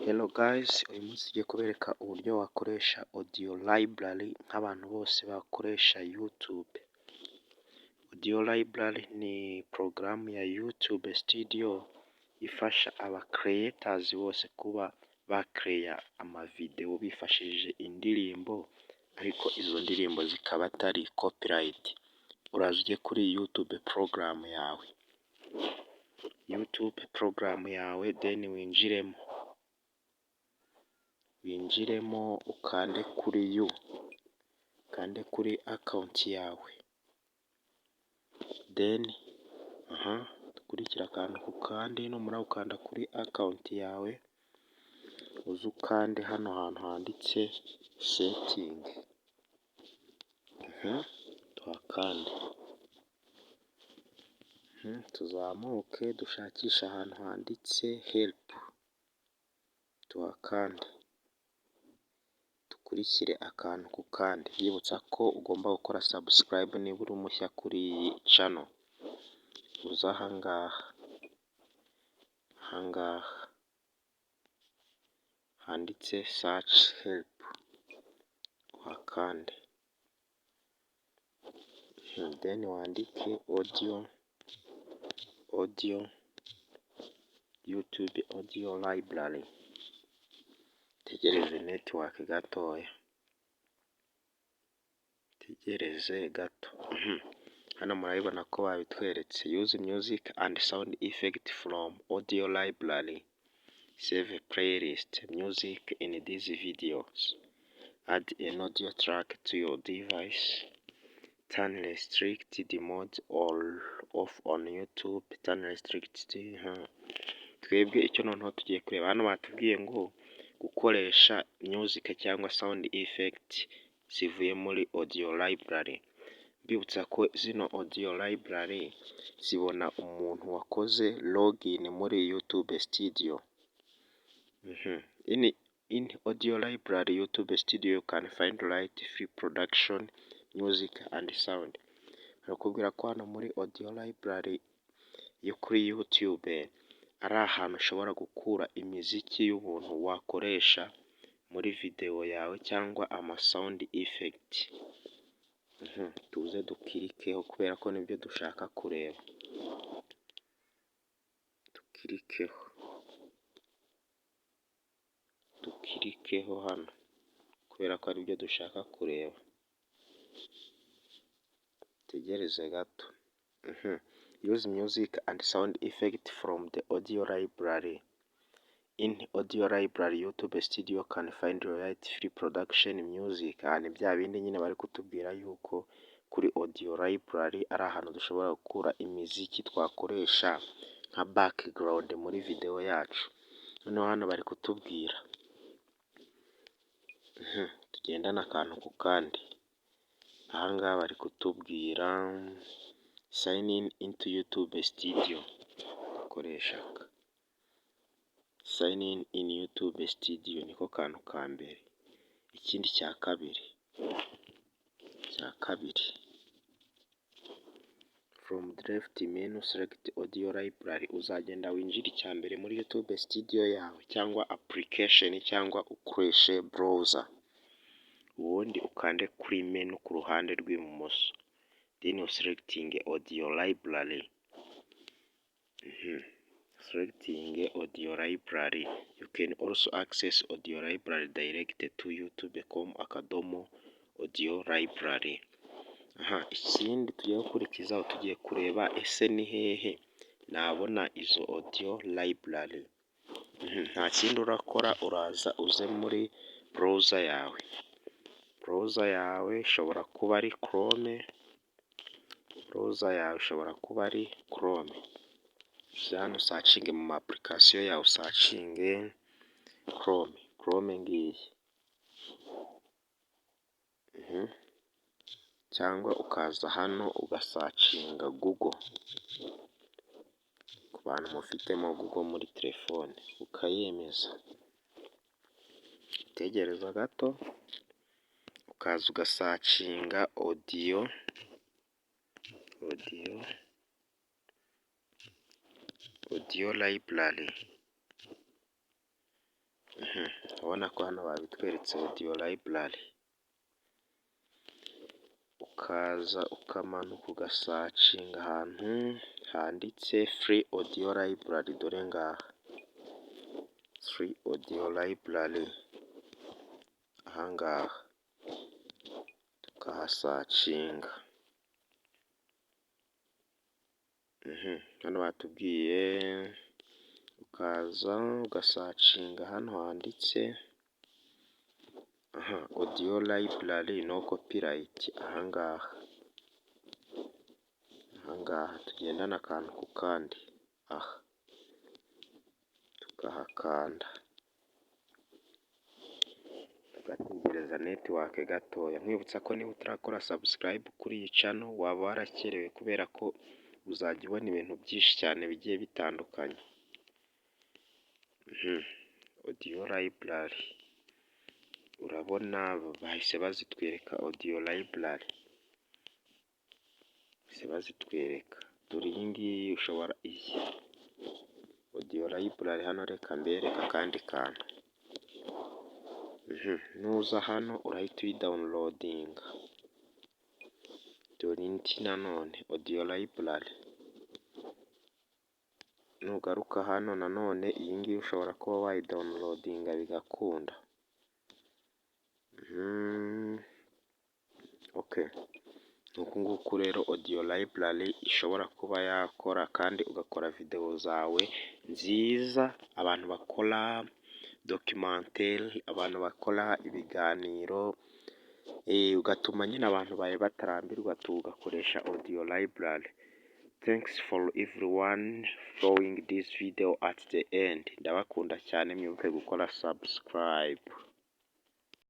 Hello guys, uyu munsi tugiye kubereka uburyo wakoresha audio library nk'abantu bose bakoresha YouTube. Audio library ni porogaramu ya YouTube Studio ifasha aba creators bose kuba bakereya amavidewo bifashishije indirimbo, ariko izo ndirimbo zikaba atari copyright. Uraza ujye kuri YouTube porogaramu yawe, YouTube porogaramu yawe, then winjiremo, winjiremo ukande kuri you, ukande kuri account yawe, then aha dukurikire akantu ku kandi. Numara gukanda kuri account yawe, uze ukande hano hantu handitse setting, tuhakande, tuzamuke dushakishe ahantu handitse help, tuhakande, dukurikire akantu ku kandi. Yibutsa ko ugomba gukora subscribe niba uri mushya kuri iyi channel. Uze ahangaha, ahangaha handitse search help, uhakande, then wandike audio, audio, YouTube audio library. Tegereze network gatoya, tegereze gato. Hano murabibona ko babitweretse: use music and sound effect from audio library, save playlist music in these videos, add an audio track to your device, turn restricted mode or off on YouTube, turn restricted. Twebwe icyo noneho tugiye kureba hano, batubwiye ngo gukoresha music cyangwa sound effect zivuye muri audio library. Mbibutsa ko zino audio library zibona umuntu wakoze login muri YouTube Studio. In audio library YouTube Studio you can find royalty free production music and sound. Barakubwira ko hano muri audio library yo kuri YouTube ari ahantu ushobora gukura imiziki y'ubuntu wakoresha muri videwo yawe cyangwa ama sound effect. Tuze dukirikeho kubera ko nibyo dushaka kureba. Dukirikeho, dukirikeho hano kubera ko aribyo dushaka kureba. Dutegereze gato. Use music and sound effect from the audio library. In audio library YouTube Studio can find royalty free production music. Aha ni bya bindi nyine bari kutubwira yuko kuri audio library ari ahantu dushobora gukura imiziki twakoresha nka background muri videwo yacu. Noneho hano bari kutubwira, tugendane akantu ku kandi. Aha ngaha bari kutubwira sign in into YouTube Studio. Dukoresha aka sign in in YouTube Studio, niko kantu ka mbere. Ikindi cya kabiri, from the left menu select audio library. Uzagenda winjire icya mbere muri YouTube Studio yawe cyangwa application cyangwa ukoreshe browser, ubundi ukande kuri menu ku ruhande rw'ibumoso, then uselectinge audio library. Selecting audio library. You can also access audio library direct to youtube.com akadomo audio library. Aha ikindi tugiye gukurikizaho, tugiye kureba ese ni hehe nabona izo audio library? Nta kindi urakora, uraza uze muri browser yawe. Browser yawe ishobora kuba ari Chrome, browser yawe ishobora kuba ari Chrome. Uze hano usearchinge mu ma application yawe, usearchinge Chrome, Chrome ngiyi, cyangwa ukaza hano ugasearchinga Google, ku bantu mufitemo Google muri telefone, ukayemeza. Utegereza gato, ukaza ugasearchinga audio, audio, audio library, Urabona ko hano babitweretse, audio library. Ukaza ukamanuka ugasearchinga ahantu handitse free audio library, dore ngaha, free audio library, aha ngaha tukahasearchinga. Hano batubwiye, ukaza ugasearchinga hano handitse audio library no copyright, aha ngaha, aha ngaha tugendane akantu ku kandi, aha tukahakanda, tugategereza network gatoya. Nkwibutsa ko niba utarakora subscribe kuri iyi channel waba warakerewe, kubera ko uzajya ubona ibintu byinshi cyane bigiye bitandukanye. Audio library, urabona bahise bazitwereka, audio library bahise bazitwereka. Dore iyi ngiyi ushobora, iyi audio library hano, reka mbereke akandi kantu. Nuza hano urahita uyidownloadinga. Dore indi nanone audio library, nugaruka hano nanone iyi ngiyi ushobora kuba wayidownloadinga bigakunda. Okay, ni uku nguku rero audio library ishobora kuba yakora kandi ugakora videwo zawe nziza. Abantu bakora documentaire, abantu bakora ibiganiro, ugatuma nyine abantu bawe batarambirwa, tugakoresha audio library. Thanks for everyone following this video at the end. Ndabakunda cyane, mwibuke gukora subscribe.